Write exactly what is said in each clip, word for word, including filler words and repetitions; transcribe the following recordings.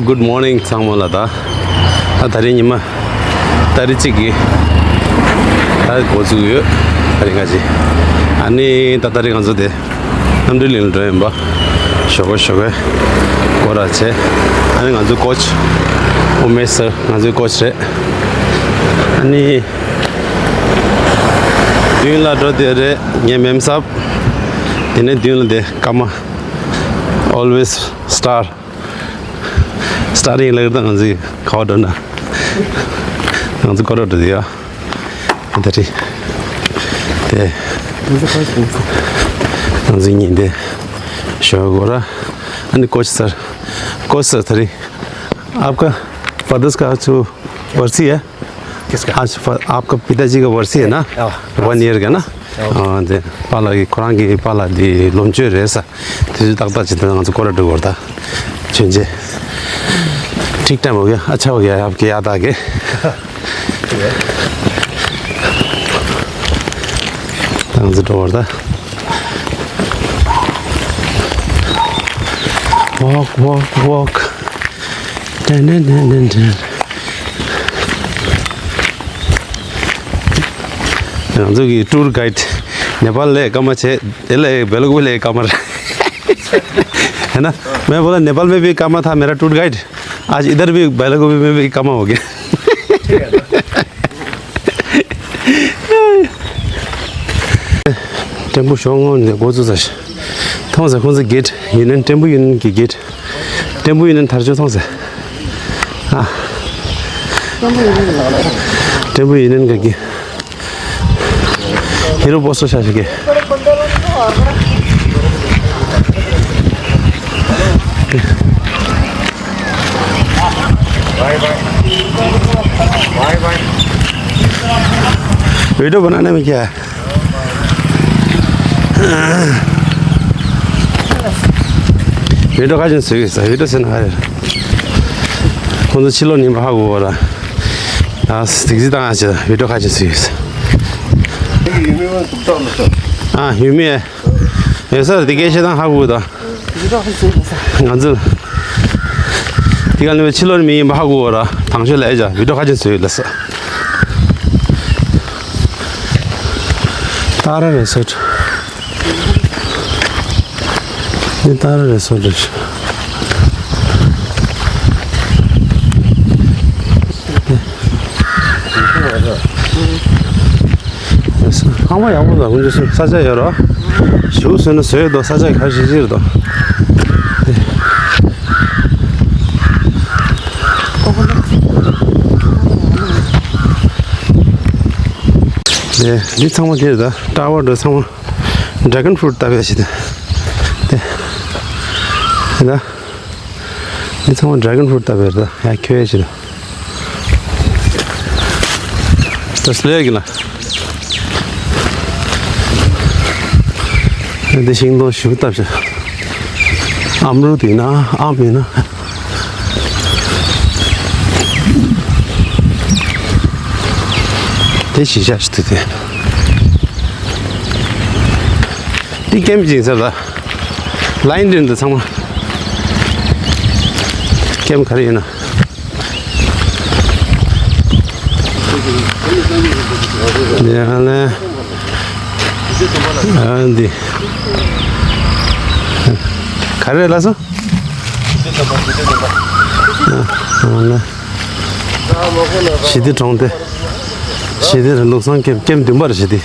Good morning ཚང་མ་ལ། ད་ད་ད་རིང་ཉི་མ་ཏ་རིག་གཅིག་གི་ད་འགོ་བཙུགས་ཡོད། ད་རིང་ཁ་ཅིག་ཨ་ནི་ད་ད་རིང་ང་ཚོ་དེ་གནམ་གྲུ་གླིང་ལ་འགྲོ་ཡིན་པ། ཞོགས་པ་ཞོགས་པ་སྐོར་ར་བྱས། ཨ་ནི་ང་ཚོའི་ཀོ་ཆི་ཨུ་མེ་སར་ང་ཚོའི་ཀོ་ཆི་རེད། ཨ་ནི་མདུན་ལ་འགྲོ་དེ་རེད། ངའི་མེམ་སབ། དེ་ནས་མདུན་ལ་དེ་ཀརྨ། Always star. Starring ལ་ད་ང་ཚོའི་ཁ་བ་འགྲོ་ན། ང་ཚོ་སྐོར་ར་འགྲོ་དེ་ཡ། ད་རེད། དེ། ང་ཚོའི་ཉིན་དེ་ཞོགས་སྐོར་ར། ཨ་ནི་ཀོ་ཆི་སར། ཀོ་ཆི་སར་ད་རེད། आपका फादर्स का जो वर्सी है। किसका? आज फा- आपका पिताजी का वर्सी है ना? हाँ। वन ईयर का ना? हाँ। हाँ, दे। पाला की खुरांग की पाला दी लोमचो रे सा। तुझे तक तक जितना ང་ཚོ་སྐོར་ར་འགྲོ་དགོས་རེད་ད། ཆུན་ཆེ། ठीक टाइम हो गया, अच्छा हो गया है आपके याद आ गए। ང་ཚོ་འགྲོ་དགོས་རེད་ད། Walk, walk, walk. ཏན་ཏན་ཏན་ཏན་ཏན། ང་ཚོ་གི་ཊུར་གའིཌ་ནེ་པཱལ་ལ་སྐར་མ་བྱས། དེ་ལ་སྦེལ་ཀོབ་ལ་སྐར་མ་རེད། है ना? मैं बोला नेपाल में भी काम था मेरा टूर गाइड, आज इधर भी बेलागवी में भी काम हो गया। ཏེམ་པུ་ཤོག་ངོས་ནས་འགོ་བཙུགས་ཚར་ཤག་མཐོང་ཟེར་ཁོང་ཚོ་གེ་ཊི་ཡུ་ནི་ཡན་ཏེམ་པུ་ཡུ་ནི་ཡན་གྱི་གེ་ཊི། ཏེམ་པུ་ཡུ་ནི་ཡན་དར་ལྕོག་མཐོང་ཟེར། ཨ། ཏེམ་པུ་ཡུ་ནི་ཡན་གྱི་གེ་ཊི། ཧི་རོ་པོ་སི་ཊར་ཤ་ཤ་གེ། bye bye. Bye bye. Video बनाने में क्या है? वीडियो का जन सुई सा, वीडियो से ना है। कौन सा चिलो नहीं बहा वो वाला। आ, स्टिक जी तंग आ चला, वीडियो का जन सुई सा। हाँ, ह्यूमी है। ऐसा दिखे से तंग हा वो दा। ང་ཚོ། དེ་ག་ནས་ཕྱི་ལོགས་མི་ཡིན་པ་ཧ་གོ་བ་ར་དང་ཤོས་ལ་ཨེ་ཇ་བི་ཌིའོ་ཁ་ཅན་བཟོས་ཡོད་ལ་ས། ཏཱ་ར་རི་སོཊ། འདི་ཏཱ་ར་རི་སོཊ་རེད། ལྷག་མ་ཡག་པོ་འདུག་ཀུན་སྤྱོད་ས་ཆ་ཡོད་རོ། ཞུ་སོན་ན་བཟོས་འདུག་ས་ཆ་ག་རེ་ཞིག་རེད་འདུག་འདི་ཚང་མ་དེ་རེད་ད། ཀྲ་བ་འགྲོ་ཚང་མ་ཌེ་གོན་ཕུ་རུཊ་ལྟ་བུ་ཞིག་འདུག་དེ་ད། འདི་ཚང་མ་ཌེ་གོན་ཕུ་རུཊ་ལྟ་བུ་རེད་ད། ཡ་ཁྱོད་ཡ་ཞིག་འདུག་ད་སླེབས་ཀྱི་ལ། འདི་ཤིང་སྡོང་ཞིབ་བཏབ་ཤག་ཨམ་རུ་དེ་ན་ཨམ་ཡིན་ན། དེ་ཞིག་ཤག་ཞིག་དེ་དེ། འདི་ཀེམ་ཅིག་ཟེར་ལ། ལ་ཡིན་འདི་འདི་ཚང་མ། ཀེམ་ག་རེ་ཡིན་ན། ཡ་ལེ། ཨ་འདི། ག་རེ་ལ་སོ། ཨ་ལེ། ཞི་བདེ་གྲོང་སྡེ། ཞི་བདེ་རེད། ལུགས་བཟང་ཀེམ་ཀེམ་བདུན་པ་རེད་ཞི་བདེ།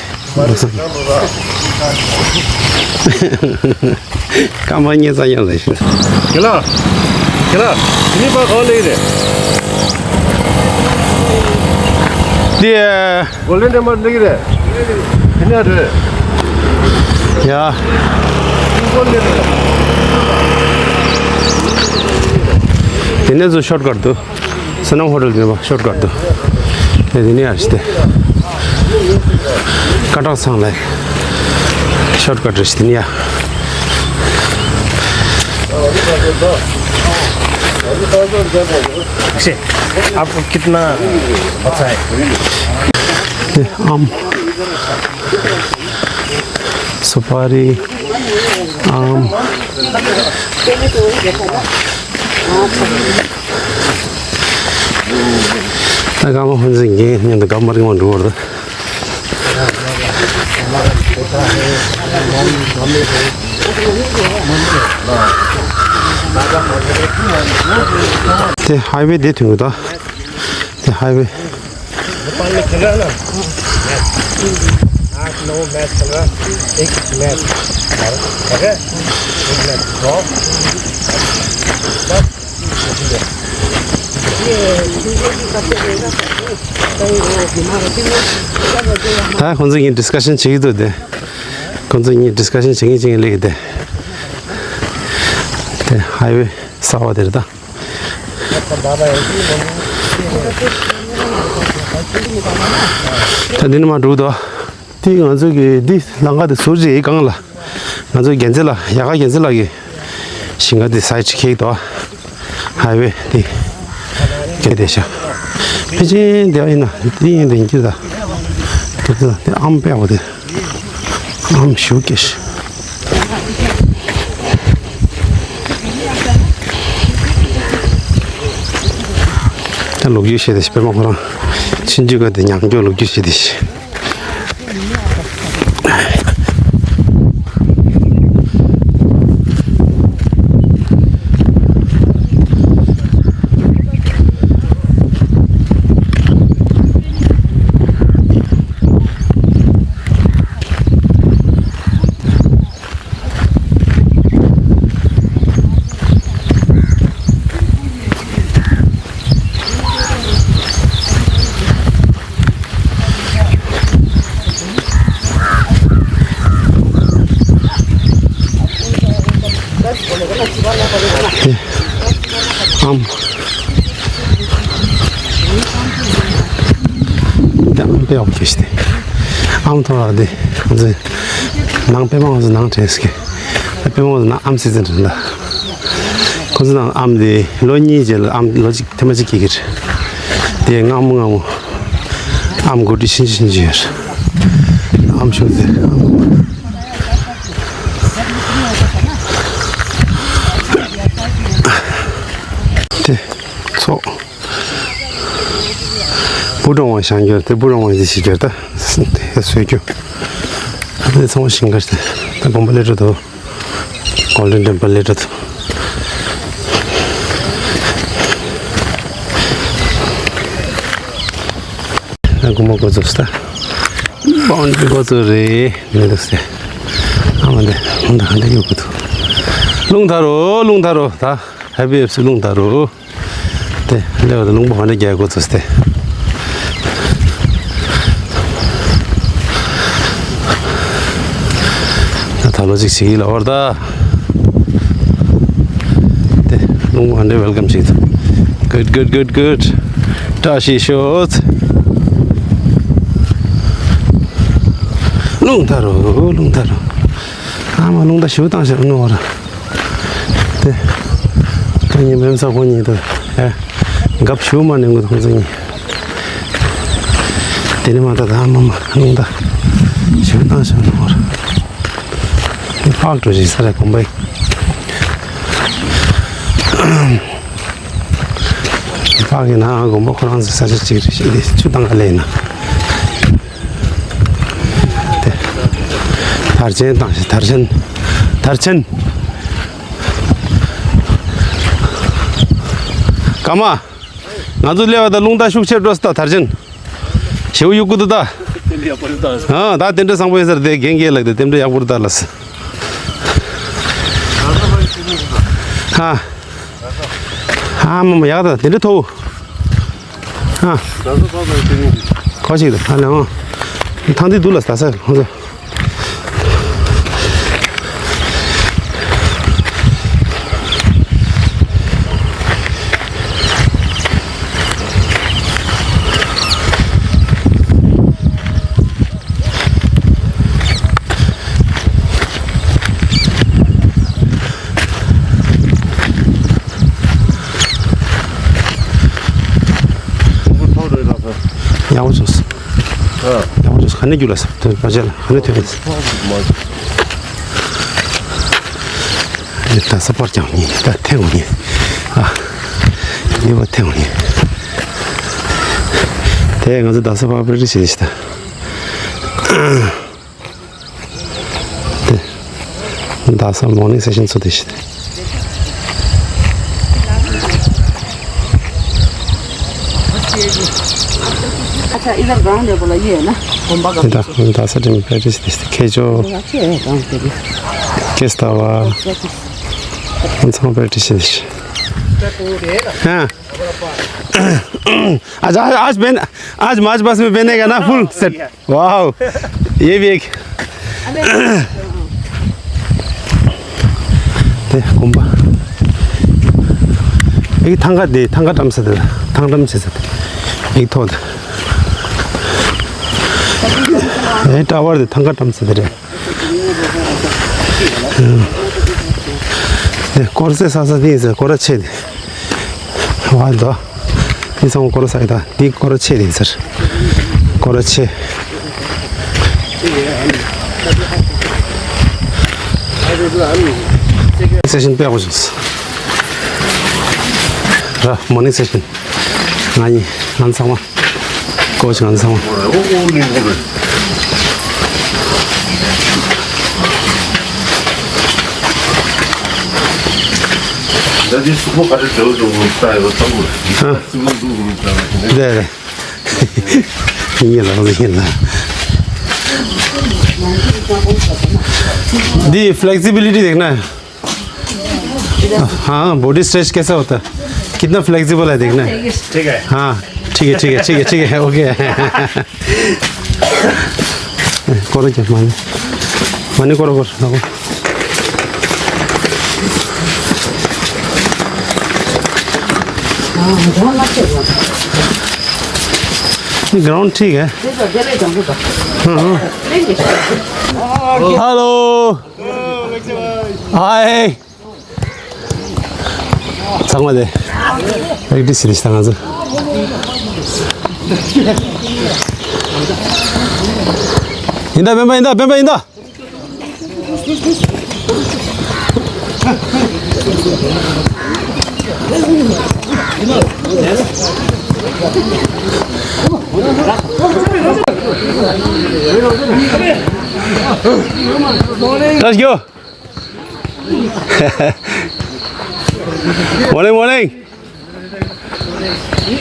ཀམ་པ་ཉེ་ཚང་ཡང་ལ་ཤི། ཁྱེད་ལ། ཁྱེད་ལ། ཁྱེད་ནི་པ་ག་ལེ་རེད། དེ། གོ་ལེན་དེ་མ་འགྲིག་རེད། ཁྱེད་ནི་རེད། ཡ། ཁྱེད་གོ་ལེ་རེད། དེ་ནས་ཚོ་ཤོར་ཀཊ་འདུག་སོ་ནམ་ཧོ་ཊེལ་དེ་ནས་ཤོར་ཀཊ་འདུག་དེ་དེ་ནས་ཡར་ཞིག་སྟེ། ཀ་ཏོག་ཚང་ལ་ཤོར་ཀཊ་རེད་ཞིག་དེ་ནས་ཡར། आपको कितना होता है? आम, सुपारी, आम। ད་ཀརྨ་ཧོན་སེང་གི་མཉམ་དུ་གབ་མ་རིང་བ་འགྲོ་བར་དུ། དེ་ཧའི་ཝེ་དེ་ཐོན་གི་ད། དེ་ཧའི་ཝེ། ད་ཁོང་ཚོ་གཉིས་ཌིསི་ཀ་ཤན་བྱེད་ཀྱི་འདུག་དེ། ཁོང་ཚོ་གཉིས་ཌིསི་ཀ་ཤན་བྱེད་ཀྱི་བྱེད་ཀྱི་སླེབས་ཀྱི་དེ། དེ་ཧའི་ཝེ་གསར་བ་དེ་རེད་ད། ད་འདི་ནས་མར་འགྲོ་གི་འདུག་དེ་ང་ཚོ་གི་འདི་ལམ་ཁ་དེ་ཟུར་ཅིག་སྒང་ལ། ང་ཚོ་རྒྱལ་མཚན་ལགས། ཡ་ག་རྒྱལ་མཚན་ལགས་ཀྱི་ཞིང་ཁ་དེ་སའིཌ་ཅིག་འཁེལ་འདུག་ཧའི་ཝེ་དེ། སྐད་དེ་ཤ། ཕལ་ཆེར་དེ་ཡིན་ན་དེ་ཡིན་དེ་ཡིན་གྱི་ད། དེ་དེ་དེ་ཨམ་དཔེ་བ་དེ། ཨམ་ཞུ་སྐད་ཤ། ད་ལོ་རྒྱུས་བཤད་དེ་ཤ། པད་མ་ཁོ་རང་ཆུང་ཆུང་སྒང་དེ་ཉམས་འགྱུར་ལོ་རྒྱུས་བཤད་དེ་ཤ། ཨམ། ཨམ་དཔེ་ཡག་པོ་སྐྱེས་ཏེ། ཨམ་ཐོག་ལ་དེ་ང་ཚོས་ནང་པད་མ་ང་ཚོ་ནང་དྲན་སྐྱེ། པད་མ་ང་ཚོ་ནང་ཨམ་སི་ཛན་རེད་ད། ཁོ་ཚོ་ནང་ཨམ་དེ་ལོ་གཉིས་རྗེས་ལ་ཨམ་ལོ་གཅིག་ཐེངས་མ་གཅིག་སྐྱེ་གི་རེད། དེ་སྔ་མོ་སྔ་མོ་ཨམ་གོ་སྒྲིག་ཤིན་ཅི་ཤིན་ཅི་ཡོད་རེད། ཨམ་ཤོག་ཟེར། དེ་ཚོགས། བུ་རོང་བ་བཞེངས་རྒྱུ་དེ། བུ་རོང་བ་ཞིག་རྒྱུ་ད། དེ་བཟོས་རྒྱུ། དེ་ཚང་མ་ཞིང་ཁ་ཞིག་ད་དགོན་པ་སླེབས་འགྲོ་འདུག་གོལ་ཌེན་ཊེམ་པལ་སླེབས་འགྲོ་འདུག་ད་དགོན་པ་འགོ་ཚུགས་ད། བང་འགོ་ཚུགས་རེད་མི་འདུག་ཟེར། ཨ་མ་འདི་ཧུང་ད་ཧ་འདི་ཡོད་གི་འདུག་རླུང་དར་རོ། རླུང་དར་རོ། ད་ཧེ་པི་ཨེཕ་སི་རླུང་དར་རོ། དེ་ལེ་བ་དང་རླུང་བུ་ཧོན་རེ་རྒྱག་འགོ་ཚུགས་ཏེ། ད་ད་ལོ་ཅིག་ཞིག་ཡིན་ལ་བར་ད། དེ་རླུང་བུ་ཧོན་རེ་ཝེལ་ཀམ་བྱེད་ཐུབ། Good, good, good, good. བཀྲ་ཤིས་ཤོག་རླུང་དར་རོ། རླུང་དར་རོ། ཨ་མ་རླུང་རྟ་ཞུ་བཏང་ཞབས་ནོར། དེ། ཁོ་གཉིས་མེམ་ས་ཁོ་གཉིས་དུ། ཨེ། འགབ་ཞུ་མ་ནས་ངུ་ཁོང་ཚོ་གཉིས། དེ་ནི་མ་ད་ད་མ་མ་རླུང་རྟ་ཞུ་བཏང་ཞབས་ནོར། དེ་ཕག་འགྲོ་ཞིག་ས་རེ་གོམ་པའི། ཕག་གི་ན་གོམ་པ་ཁོ་རང་ཚོ་ས་ཆ་གཅིག་རེ་ཞིག་དེ་ཆུ་བཏང་ག་ལས་ན། དེ། དར་ཆེན་བཏང་ཞིག་དར་ཆེན། དར་ཆེན། ཀརྨ། ང་ཚོ་སླེབས་པ་ད་རླུང་རྟ་ཤུགས་ཆེར་འགྲོ་སྲིད་ད། དར་ཆེན། ཞེའུ་གཡུག་གུ་འདུག་ད། དེ་འདྲ་ཡག་པོ་རེད་ད། ཨ་ད་དེ་འདྲ་བཟང་པོ་ཡིན་ས་རེད་དེ། རྒན་རྒས་ལགས་དེ་དེ་འདྲ་ཡག་པོ་རེད་ད་ལགས། ཨ། ཨ་མ་མ་ཡག་ད་དེ་འདྲ་ཐོབ། ཨ། ག་ཞིག་ད་ཨ་ལེ་ཨ། ཐང་དེ་འདུག་ལགས་ད་ས་ཧོ་ས། ཡག་པོ་བྱུང་སོང་། ཡག་པོ་བྱུང་སོང་། ག་ནས་རྒྱུ་ལ་ས་དོན་པ་ཅན་ལ་ག་ནས་ཐོན་ཡིན། ད་ས་པར་ཀྱང་ཡིན་ད་ཐེངས་ཡིན། ཨ། ནི་བ་ཐེ་ཝ་ནི། དེ་ང་ཚོ་རྡ་ས་ཕར་པེ་རི་ཤི་ཤི་ད། རྡ་ས་མོར་ནིང་སེ་ཤན་ཚོ་དེ་ཤི། अच्छा, इधर ग्राउंड है बोला, ये है ना? कुंभा का। རྡ་ས་དེ་པེ་རི་ཤི་དེ་ཤི་ཁེ་ཅོ། अच्छे है गांव के भी। ཀེ་སྟ་བ། ཁོང་ཚང་པེ་རི་ཤི་དེ་ཤི། हाँ। आज, आज, आज बहन, आज मार्च पास में बहने का ना फुल सेट। वाओ। ये भी एक। དེ་དགོན་པ། ཨེ་ཐང་ག་དེ་ཐང་ག་བཀྲམ་ས་དེ་ཐང་བཀྲམ་བྱེད་ས་དེ། ཨེ་ཐོག་དེ། ཨེ་ཊ་ཝར་དེ་ཐང་ག་བཀྲམ་ས་དེ་རེད། དེ་སྐོར་ར་ས་ས་དེ་ཡིན་ས་སྐོར་ར་ཆེ་དེ། ཝ་དོ། འདི་ཚང་མ་སྐོར་ར་ས་ཡི་ད། འདི་སྐོར་ར་ཆེ་དེ་ཡིན་ཟེར། སྐོར་ར་ཆེ། སེ་ཤན་དཔེ་ཡག་པོ་བྱུང་སོང་། ར་མོར་ནིང་སེ་ཤན། ང་གཉིས་ང་ཚང་མ། ཀོ་ཆི་ང་ཚང་མ། ད་འདི་སུ་པོ་ག་རེ་འབྲེལ་བ་འགྲོ་དགོས་ལྟ་ཡོད་ཙམ་གོ། ཨ། སུ་པོ་འདུག་གོ་ལྟ་ཡོད། རེད་རེད། ཡིན་ལ་ཡིན་ལ། འདི་ཕླེག་སི་བི་ལི་ཊི་देखना है। हाँ, बॉडी स्ट्रेच कैसा होता है? कितना फ्लेक्सिबल है देखना है। ठीक है। हाँ, ठीक है, ठीक है, ठीक है, ठीक है, ओके। कोरो क्या माने? माने कोरो कोरो। ये ग्राउंड ठीक है। हाँ, हाँ। हेलो। हाय। ཚང་མ་དེ་རིགས་འདྲ་ཞིག་རེད་ཤག་ང་ཚོ། ཡིན་ད་སྤེན་པ་ཡིན་ད་སྤེན་པ་ཡིན་ད། Let's go. Morning, morning.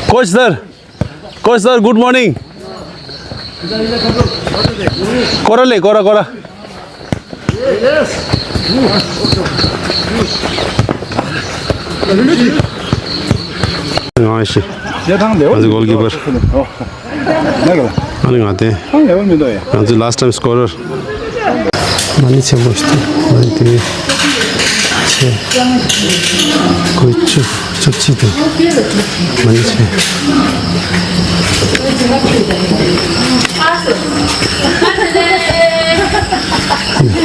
Coach sir. Coach sir, good morning. कोरा ले, कोरा, कोरा। ང་ཞི། ང་ཚོ་གོལ་ཀི་པར། ཨ་ནི་ང་དེ། ང་ཚོ་last time scorer། མ་ཎི་ཆེན་པོ་ཞིག་ཏུ་མ་ཎི་དེ་ཆེ། དགུ་བཅུ་བཅུ་གཅིག་དང་མ་ཎི་ཆེ།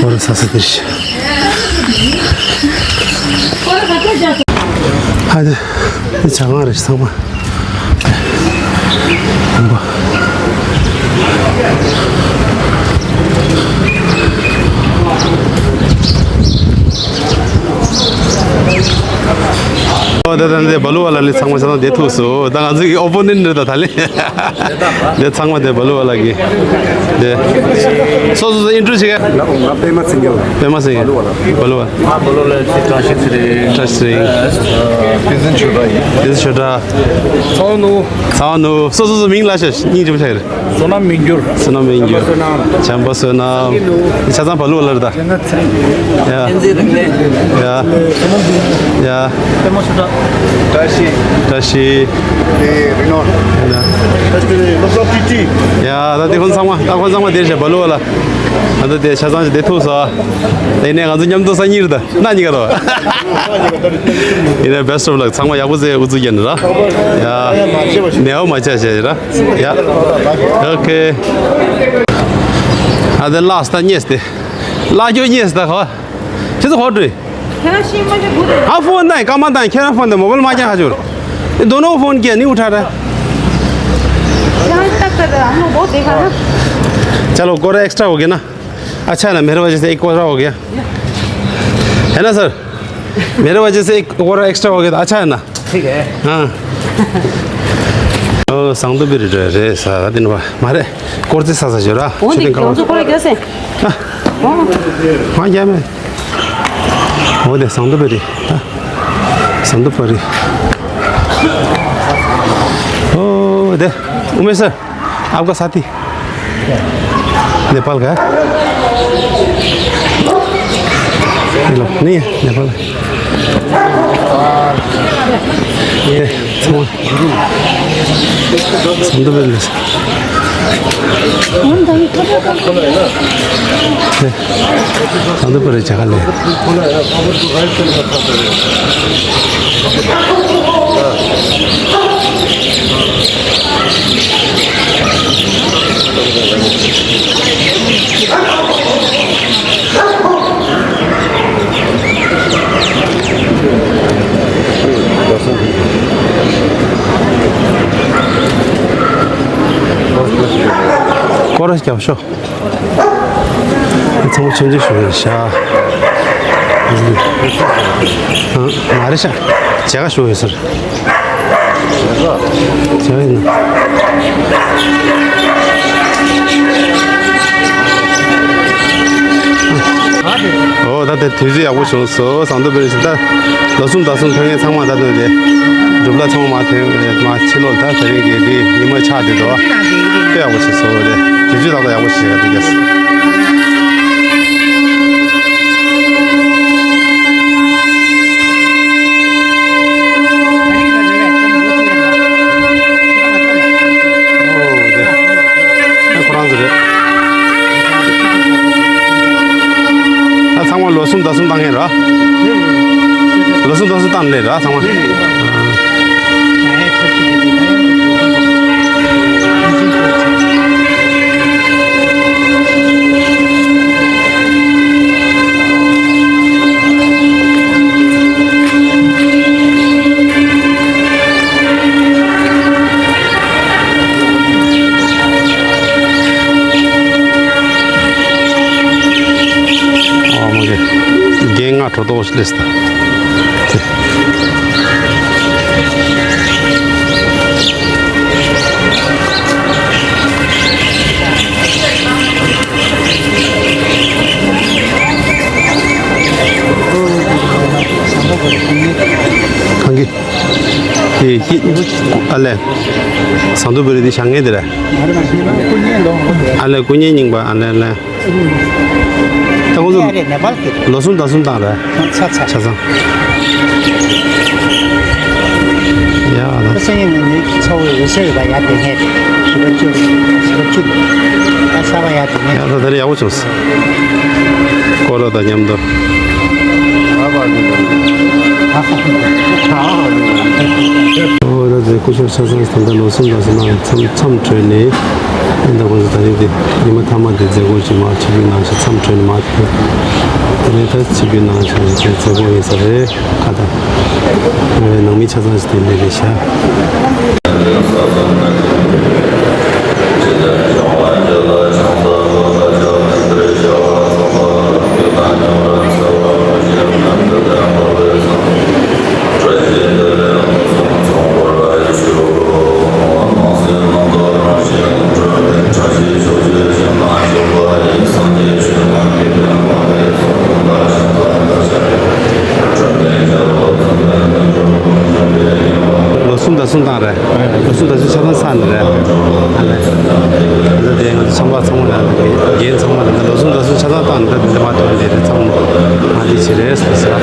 ཧོར་ས་ས་དེར་ཤི། ཧ་དེ། འདི་ཇ་ཁང་རེད་ཚང་མ། ཨོ་ད་ད་འདི་བ་ལུ་བ་ལ་ལི་ཚང་མ་ཚང་དེ་ཐུག་སོ། ད་ང་ཚོའི་ཨོ་པོ་ནེན་ཊ་རེད་ད་ད་ལི། འདི་ཚང་མ་དེ་བ་ལུ་བ་ལ་གི། འདི། སོ་སོ་སོ་ཨིན་ཊྲོ་བྱེད་ག་ང་པད་མ་ཚེ་མགོན། པད་མ་ཚེ་མགོན། བ་ལུ་བ་ལ། ང་བ་ལུ་ལ་ཚེ་བཀྲ་ཤིས་ཚེ་རིང་། བཀྲ་ཤིས་ཚེ་རིང་། ཨ། ཏི་ཟིན་ཆོས་གྲགས་ཡིན། ཏི་ཟིན་ཆོས་གྲགས། ཚ་བ་ནུ། ཚ་བ་ནུ། སོ་སོ་སོ་མིང་ལ་ཤ་སྙིང་རྗེ་པོ་ཆགས་རེད། བསོད་ནམས་མི་འགྱུར། བསོད་ནམས་མི་འགྱུར། བྱམས་པ་བསོད་ནམས། ཆ་ཚང་བ་ལུ་བ་ལ་རེད་ད། ཡ། ཡ། བཀྲ་ཤིས། བཀྲ་ཤིས། ཡ། ད་དེ་ཁོང་ཚང་མ་ད་ཁོང་ཚང་མ་དེར་བྱས་བ་ལུ་བ་ལ། ད་ལྟ་དེ་ཆ་ཚང་ཞིག་དེ་ཐུག་སོ། དེ་ནས་ང་ཚོ་མཉམ་དུ་སང་ཉིན་རེད་ད། ན་ཉི་ག་རོ། ཡིན་ན་best of luck། ཚང་མ་ཡག་པོ་བཟོས། ཨུ་ཚུགས་རྒྱབ་ནས་ར། ཡ། ནེའུ་མ་ཆ་བྱས་ར། ཡ། ཨོ་ཁེ། ཨ་དེ་ལ་སྟ་ཉེས་ཏེ། ལ་རྒྱོ་ཉེས་ད་ཁ། ཁྱེད་ཚོ་ཧོ་ཏྲི། ཁྱེད་རང་ཤི་མ་ཤི་བུ་དེ། हाँ, फोन नहीं, काम आता है, खेरा फोन दे, मोबाइल में क्या हजूर। ये दोनों को फोन किया, नहीं उठा रहा। यहाँ तक कर रहा, हम लोग बहुत देखा ना। चलो, कोरा एक्स्ट्रा हो गया ना। अच्छा है ना, मेरे वजह से एक कोरा हो गया। है ना सर? मेरे वजह से एक कोरा एक्स्ट्रा हो गया था, अच्छा है ना? ཨ། ཨོ་ཟངས་མདོག་དཔལ་རི་རེད་ཟེར་དེ་ནི་བ་མ་རེད། སྐོར་རྩེ་ས་ས་ཞོར་ར། འོ་འདི་ཁྱོད་ཚོ་ཁོ་ར་རྒྱག་སེ། ཨ། མ་རྒྱག་མེད། འོ་དེ་ཟངས་མདོག་དཔལ་རི། ཨ། ཟངས་མདོག་དཔལ་རི། འོ་དེ། ཨུ་མེ་སར། आपका साथी नेपाल का है? ये लो, नहीं है नेपाल। ये, समझ। समझ। ད་འདི་པར་ཇ་ག་ལས། སྐོར་ར་རྒྱབ་ཤོག་ཚང་མ་ཆོས་འཛིན་ཞུ་བའི་ཤ། ཨ། མ་རེད་ཤ། མཇལ་ཁ་ཞུ་བའི་ཟེར། མཇལ་ཁ་ཡིན་ན། ཨོ་ད་དེ་དུས་ཚོད་ཡག་པོ་བྱུང་སོང་། ཟངས་མདོག་དཔལ་རི་ད། ལོ་གསུམ་ཟླ་གསུམ་ཐོན་མཁན་ཚང་མ་ད་ལྟ་དེ། སྒྲུབ་ལ་ཚང་མ་ཐོན་མ་ཕྱི་ལོགས་ད་དེ་རིང་གི་དེ་ཉི་མ་ཆགས་དེ་དོ། དཔེ་ཡག་པོ་བྱས་སོང་རེད། དུས་ཚོད་ཏག་ཏག་ཡག་པོ་བྱས་ཡོད་དེ་རྒྱལ་སྲིད། ཨོ་དེ། ཨ་ཁོ་རང་ཚོ་རེད། ད་ཚང་མ་ལོ་གསུམ་ཟླ་གསུམ་བཏང་མཁན་ར། ལོ་གསུམ་ཟླ་གསུམ་བཏང་ལེ་ར་ཚང་མ། ཨ་མ་གི། རྒན་ང་གྲོ་ཏོག་ལེས་ད། གང་གི། དེ་ཨ་ལས། ཟངས་མདོག་དཔལ་རི་དེ་བཞག་མཁན་དེ་རེད། ཨ་ལས་སྐུ་བརྙན་རྙིང་པ་ཨ་ལས་ལས། ད་ཁོང་ཚོ་ནེ་པཱལ་གི་རེད། ལོ་གསུམ་ཟླ་གསུམ་བཏང་རེད། ཆ་ཚང་། ཆ་ཚང་། ཡ་ད། ཁོ་སང་ཉིན་ནི་ཚོ་བའི་འོད་ཟེར་ཡོད་པ་ཡ་དེ་ནས་བཞི་པ་བཅུ། བཞི་པ་བཅུ། ད་གསར་པ་ཡ་དེ་ནས། ཡ་ད་ད་རེ་ཡག་པོ་བྱུང་སོང་། སྐོར་ར་དང་མཉམ་དུ། ཨོ་ད་དེ་སྐུ་ཞབས་ཆ་ཚང་ད་ལྟ་ལོ་གསུམ་ཟླ་གསུམ་ནང་མཚམས་མཚམས་གྲོལ་ནས། ཨེ་ད་ཁོང་ཚོ་ད་རེས་དེ་ཉི་མ་མཐའ་མ་དེ་མཛད་སྒོ་ཅིག་མར་ཆིབས་བསྒྱུར་གནང་ཞིང་མཚམས་གྲོལ་ནས་མར་དེ། དེ་ནས་ད་ཆིབས་བསྒྱུར་གནང་ཞིང་དེ་མཛད་སྒོ་ཡིན་ས་རེད། ཁ་ད། ཨེ་ནང་མི་ཆ་ཚང་ཞིག་དེ་འདྲ་རེད་ཤག་ལོ་གསུམ་ཟླ་གསུམ་བཏང་རེད། ལོ་གསུམ་ཟླ་གསུམ་ཆ་ཚང་ཚར་ནས་རེད། ཨ་ལས། ད་དེ་ང་ཚོ་ཚོང་པ་ཚང་མ་ལ་རྒན་ཚང་མ་ལ་ལོ་གསུམ་ཟླ་གསུམ་ཆ་ཚང་བཏང་ནས་ད་འདི་མ་ཐོན་དེ་རེད། ཚང་མ་ང་འདི་བྱེད་རེད་ཟེར་ཟེར།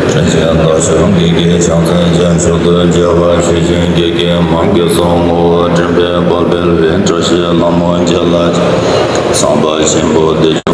དྲན་ཤེས་ལྟར་བྱུང་གི་གེ་བྱང་སེམས་ཅན་མཆོག་ཏུ་མཇལ་བ་ཆོས་ཅན་དགེ་རྒན་མང་གི་གསུང་ངོ་བོ་དྲན་པའི་དཔལ་འཕེལ་བའི་བཀྲ་ཤིས་ལྷ་མོ་མཇལ་ལ་ཚངས་པ་ཆེན་པོ་བདེ་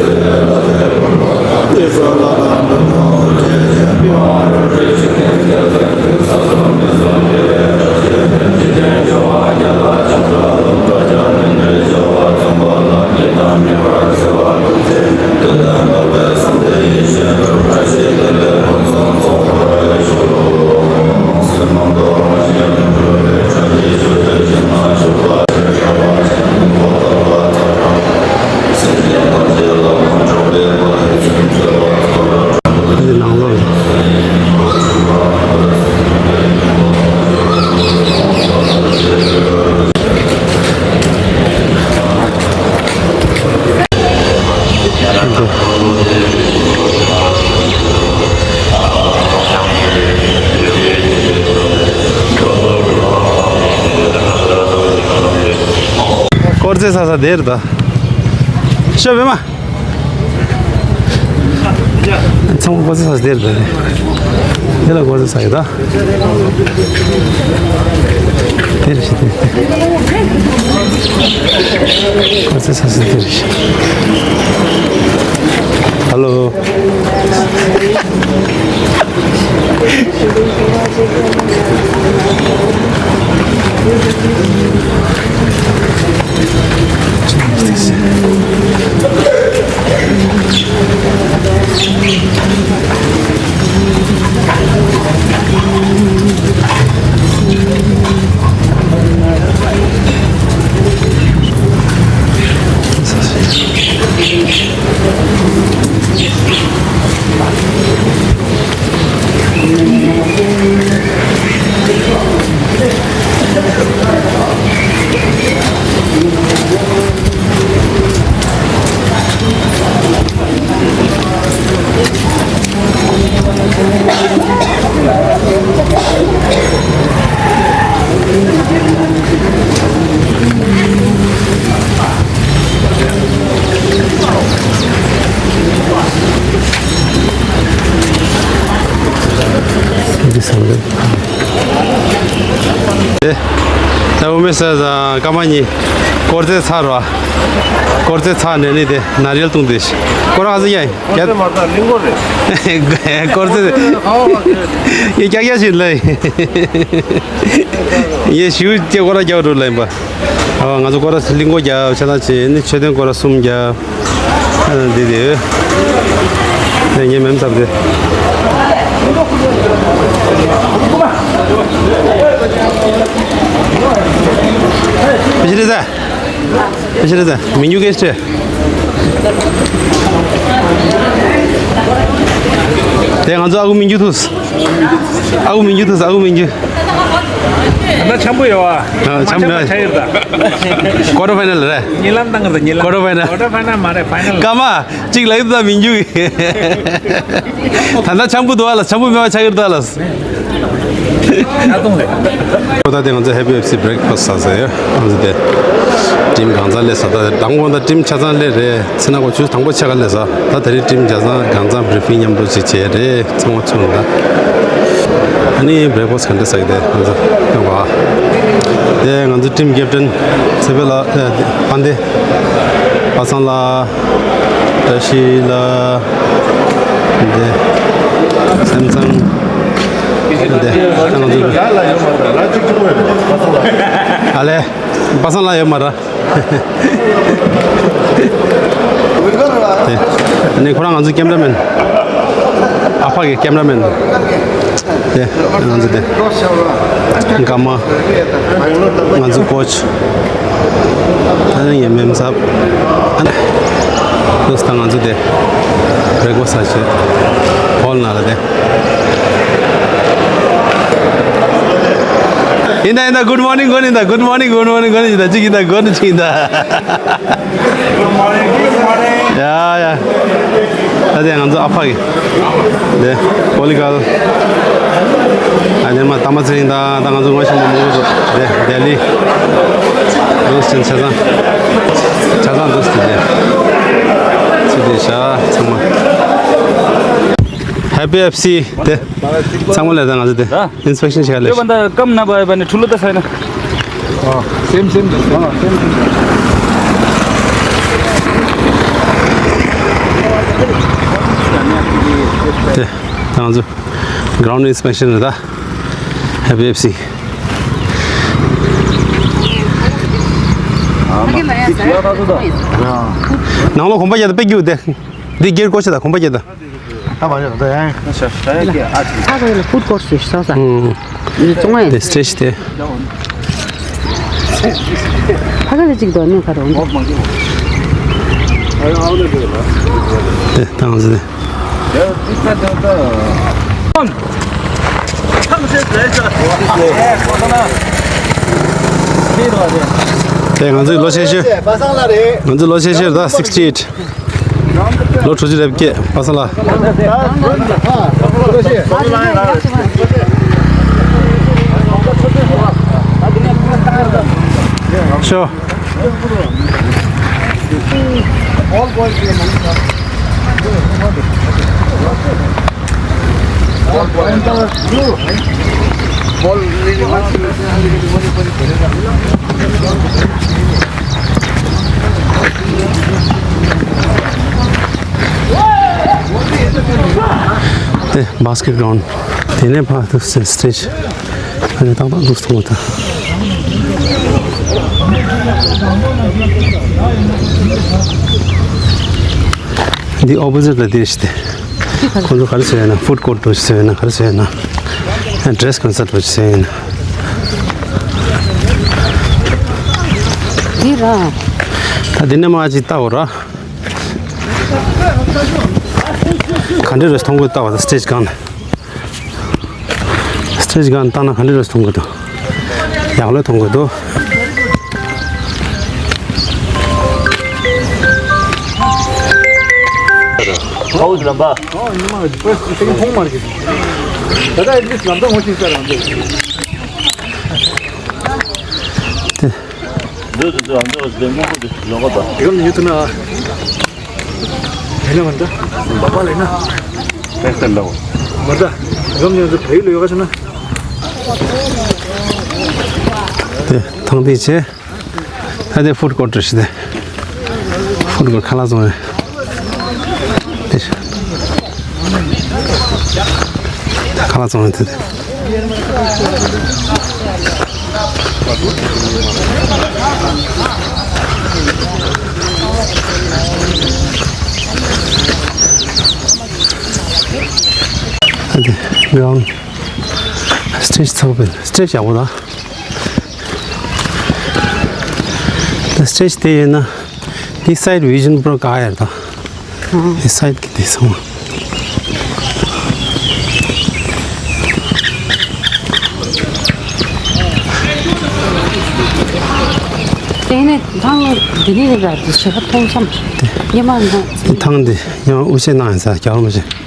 དཀོར་རྫས་ཟ་ས་དེར་ད། ཤོ་བེ་མ། ཚང་མ་དཀོར་རྫས་ཟ་ས་དེར་ད། དེ་ལ་དཀོར་རྫས་ཟ་ཡོད་ད། དེར་ཤི་དེར་དེར། དཀོར་རྫས་ཟ་ས་དེར་ཤི། ཧ་ལོ། འདི་སང་འདི། ཨེ། ད་འུ་མེ་ས་དང་ཀ་མ་གཉིས། དཀོར་རྫས་ཚར་བ། དཀོར་རྫས་ཚར་ནས་ནི་དེ་ནཱ་རིལ་བཏུང་དེ་ཤི། ཁོ་རང་ཧ་ཟི་ཡ་ཡིན། དཀོར་རྫས་མ་ཚར་གླིང་སྐོར་རེད། དཀོར་རྫས། ཡེ་རྒྱག་རྒྱག་བཞིན་ལ་ཡིན། ཡེ་ཞུ་ཅེ་སྐོར་ར་རྒྱག་འགྲོ་ལ་ཡིན་པ། ཨ་ང་ཚོ་སྐོར་ར་གླིང་སྐོར་རྒྱག་ཆ་ཚང་བྱེད་ནི་མཆོད་རྟེན་སྐོར་ར་གསུམ་རྒྱག་ཨ་འདི་དེ་ཡོད། དེ་ངས་མེམ་ཚབ་དེ། ཕྱི་རེད་ཟ། ཕྱི་རེད་ཟ། མི་འཇུ་གེ་སྤྲད། དེ་ང་ཚོ་ཨ་ཁུ་མི་འཇུ་ཐུག་ཨ་ཁུ་མི་འཇུ་ཐུག་ཨ་ཁུ་མི་འཇུ། ད་ཆམ་པོ་ཡོད་བ། ཆམ་པོ་ཆགས་ཡོད་ད། ཀོ་ཊར་ཕའི་ནལ་རེད། ཉི་ལམ་བཏང་གི་རེད་ཉི་ལམ། ཀོ་ཊར་ཕའི་ནལ། ཀོ་ཊར་ཕའི་ནལ་མ་རེད་ཕའི་ནལ། ཀ་མ་གཅིག་ལ་ཡིབ་ད་མི་འཇུ་གི། ད་ལྟ་ཆམ་པོ་འདུག་ཨ་ལ་ཆམ་པོ་མེད་པ་ཆགས་ཀྱི་འདུག་ཨ་ལ། ཁོ་ད་དེ་ང་ཚོ་ཧེ་པི་ཨེཕ་སི་བྷི་རེག་ཕ་སི་ཟ་ཟེར་ཡོད་ང་ཚོ་དེ། ཊིམ་གང་ཚང་སླེབས་ས་ད་དང་པོ་ད་ཊིམ་ཆ་ཚང་སླེབས་རེད། ཚེ་ན་གོ་ཆུ་དང་པོ་ཆ་ག་ལས་ས་ད་དེ་རིང་ཊིམ་ཆ་ཚང་གང་ཚང་བྷི་རི་ཕིང་མཉམ་དུ་ཅིག་བྱས་རེད། ཚང་མ་ཚུར་ད། ཨ་ནི་བྷི་རེག་ཕ་སི་ག་འདྲ་ཟ་གི་དེ་ང་ཚོ་ཡོང་བ། དེ་ང་ཚོ་ཊིམ་ཀེབ་ཊན་ཚེ་འཕེལ་ལགས། ཨ་དེ་པ་སངས་ལགས། བཀྲ་ཤིས་ལགས། དེ་སེམས་ཚང་། དེ་ང་ཚོ་ཨ་ལས། པ་སངས་ལགས་ཡོད་མ་རེད། དེ་ནི་ཁོ་རང་ང་ཚོའི་ཀེམ་ར་མེན། ཨ་ཕ་གི་ཀེམ་ར་མེན། དེ་ང་ཚོ་དེ། ཀ་མ། ང་ཚོ་ཀོ་ཆི། ད་ནི་ངའི་མེམ་ཚབ། ཨ་ནི། ལོས་ད་ང་ཚོ་དེ། བྷི་རེག་ཕ་སི་ཟ་ཆེད། ཧོལ་ནང་ལ་དེ། ཡིན་ད་ཡིན་ད། གུཌ་མོར་ནིང་གོ་ནི་ད། གུཌ་མོར་ནིང་། གུཌ་མོར་ནིང་གོ་ནི་ད། ཅིག་ཡིན་ད། གོ་ནི་ཅིག་ཡིན་ད། ཡ་ཡ། ད་དེ་ང་ཚོ་ཨ་ཕ་གི་དེ་པོ་ལི་གལ། ཨ་ནེ་མ་ད་མ་ཚེ་རིང་ད། ད་ང་ཚོ་ངོ་ཤེས་མ་མང་པོ་འདུག་དེ་ལྡི་ལི། འདུག་སེ་ཆ་ཚང་། ཆ་ཚང་འདུག་སེ་དེ། ཚེ་དེ་ཤ་ཚང་མ། ཧེ་པི་ཨེཕ་སི་དེ། ཚང་མ་ལས་ད་ང་ཚོ་དེ། ད། ཨིན་སི་པེག་ཤན་བྱེད་ལས། ཡོད་པ་འདི་ཀམ་ན་བ་བ་ནི་ཁྲུ་ལོ་ད་ས་ཡིན་ན། ཨ། སེམ་སེམ་ད། ཨ། སེམ་སེམ། དེ་ད་ང་ཚོ་གྷ་རའུན་ཌི་ཨིན་སི་པེག་ཤན་རེད་ད། ཧེ་པི་ཨེཕ་སི། ནང་ལོགས་གོམ་པ་རྒྱག་ད་དཔེ་རྒྱུག་དེ། འདི་སྒེར་བཀོལ་ཆ་ད་གོམ་པ་རྒྱག་ད། ད་མ་རེད་ད་ཡང་། ཨ་ཁ་ལ་ཕུད་སྐོར་སུ་ཤ་ས། ཨུམ། འདི་ཙོང་ཨེ། དེ་སི་ཊེ་ཇི་དེ། ཕ་ག་ལ་ཅིག་དོ་ནི་ཁ་རོ། དེ་ཏང་ཟེ། དེ་ང་ཚོའི་ལོ་ཆེ་ཤོས། ང་ཚོའི་ལོ་ཆེ་ཤོས་ད་སིག་སི་ཊི་ཨེ་ཊི། ལོ་དྲུག་ཅུ་རེ་བརྒྱད་པ་ས་ལ། ཤོ། དེ་བྷ་སི་ཀེཊ་གྲའུན་ཌི། དེ་ནས་ཕར་དུ་སི་ཊེ་ཇི། ཨ་ནི་ཏག་ཏག་འདུག་སོང་ད། འདི་ཨོ་པོ་ཟིཊ་ལ་དེ་ཞིག་སྟེ། ཁོང་ཚོ་ག་རེ་བཟོས་ཡོད་ན། ཧྥུཌ་ཀོརཊ་འདྲ་བཟོས་ཡོད་ན། ག་རེ་བཟོས་ཡོད་ན། ཨ། ཌི་རེ་སི་ཀོན་སརཊ་འདྲ་བཟོས་ཡོད་ན། འདི་ར། ད་འདི་ནས་མར་ཅིག་ལྟ་འོ་ར། ག་འདྲ་རེད་མཐོང་གི་ལྟ་བ་དང་། སི་ཊེ་ཇི་སྒང་ནས། སི་ཊེ་ཇི་སྒང་ནས་ལྟ་ན་ག་འདྲ་རེད་མཐོང་གི་འདུག་ཡག་པོ་མཐོང་གི་འདུག་ཨའུ་ལམ་པ། ཨོ། ཉི་མ་ཕར་སི་ཊེ་ཇི་མཐོང་མ་རེད། ད་ལྟ་ཨེ་ཊི་ལིསཊ་ལམ་ཐག་ངོ་ཤེས་ས་རང་འདུག་འདི་འདི་འདི་འདི་འདི་འདི་སྔོན་པོ་འདི་ལོག་པ། དེ་གམ་ཉོ་ཐུབ་ན། དེ་ནས་མ་འདྲ། འབའ་པ་ལས་ན། ཨེ་སེ་ལ། མ་འདྲ། དེ་གམ་ཉོ་ཐུབ་བལ་ཡུལ་ལ་ཡོད་ག་ཤོད་ན། དེ་ཐང་དེ་བྱས། ད་དེ་ཧྥུཌ་ཀོརཊ་རེད་ཤག་དེ། ཧྥུཌ་ཀོརཊ་ཁ་ལག་བཙོང་ཡས། དེ་ཁ་ལག་བཙོང་ཡས་དེ་དེ། ད་དེ་གྲའུན་ཌི། སི་ཊེ་ཇི་ཚང་པས། སི་ཊེ་ཇི་ཡག་པོ་ད། ད་སི་ཊེ་ཇི་དེ་ཡིན་ན། འདི་སའིཌ་བི་ཞན་པུ་ར་དགའ་ཡར་ད། འདི་སའིཌ་གི་དེ་སོང་། དེ་ནས་ཐང་འདི་ནས་ར་དེ་ཞེ་པོ་མཐོང་ཙམ། ཉི་མ་འདི་ཐང་འདི་ཡང་དབུ་ཤེད་གནང་ཡིན་ས། རྒྱ་བོ་མི་ཤེས།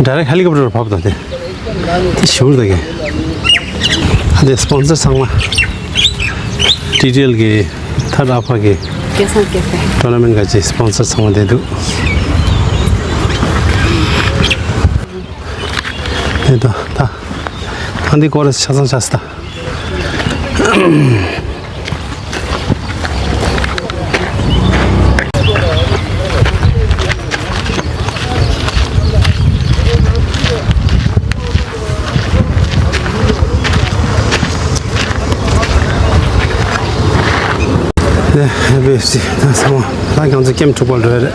ཌའི་རེག་ཊི་ཧེ་ལི་ཀོབ་ཊར་བབས་དང་དེ། དེ་ཞུ་དགོས་ཀྱི། ཨ། དེ་སི་པོན་སར་ཚང་མ། ཊི་ཌི་ཨེལ་གི། ཐད་ཨ་ཕ་གི། སྐལ་བཟང་སྐལ་བཟང་། ཊོར་ན་མེནཊ་ག་ཅི་སི་པོན་སར་ཚང་མ་དེ་འདུག་དེ་ད་ད། ཐང་འདི་སྐོར་ཆ་ཚང་ཆགས་སི་ད། ཨེ་བྷི་ཨེཕ་སི་ད་ཚང་མ་ད་ཁྱོད་ཚོ་ཀེམ་འཁྲུག་པ་འགྲོ་ཡ་རེད།